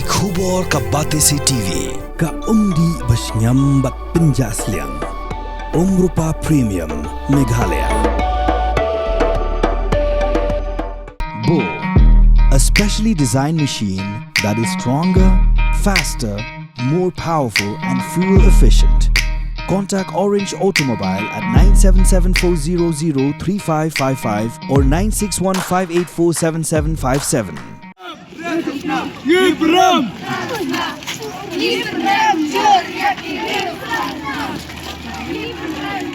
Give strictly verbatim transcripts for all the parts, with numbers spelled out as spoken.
Khubor ka Batesi T V, ka umdih ba shngiam bad pynjah sliang. Umrupa Premium, Meghalaya. Bo, a specially designed machine that is stronger, faster, more powerful and fuel efficient. Contact Orange Automobile at nine seven seven four zero zero three five five five or nine six one five eight four seven seven five seven.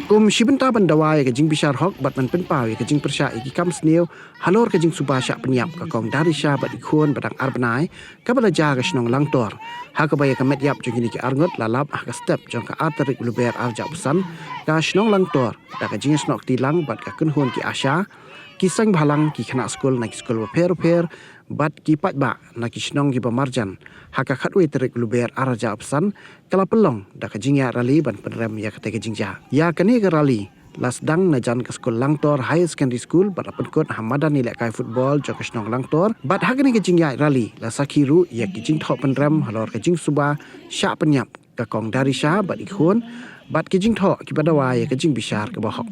Kum shi bynta ban dawa ïa ka jingbishar hok bad ban pynpaw ïa ka jingpyrshah ïa ki kam sniew halor ka jingsuba shah pynïap ka Kong Darisha bad i khun ba dang ar bnai, kaba la jia ha ka shnong Langtor, ha kaba ïa ka met ïap jong kine ki arngut la lap ha ka step jong ka ar tarik u Lber arhajar arphew san, ka shnong Langtor, da ka jingïasnoh kti lang bad ka kynhun ki ASHA, ki seng bhalang, ki khynnah skul na ki skul bapher bapher, bad ki paidbah na ki shnong kiba marjan, ha ka khatwei tarik u Lber arhajar arphew san, ka la pynlong da ka jingïaid rally ban pynrem ïa katei ka jingjia. Ïa kane ka rally la sdang na jan ka skul Langtor Higher Secondary School bad la pynkut ha madan ïalehkai football jong ka shnong Langtor. Bad ha kane ka jingïaid rally la sakhi ruh ïa ki jingthoh pynrem halor ka jingsuba shah pynïap ka Kong Darisha bad i khun, bad ki jingthoh kiba dawa ïa ka jingbishar kaba hok.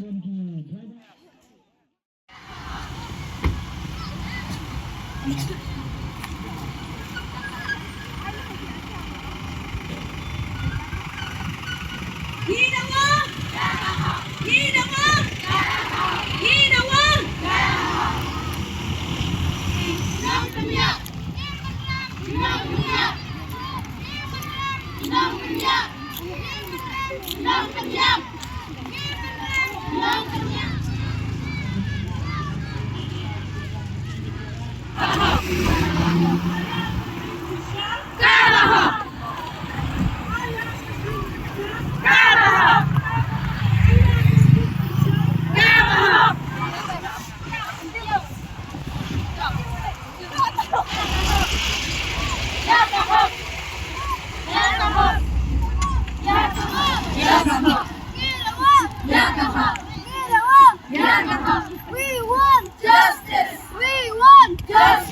We want justice. We want justice.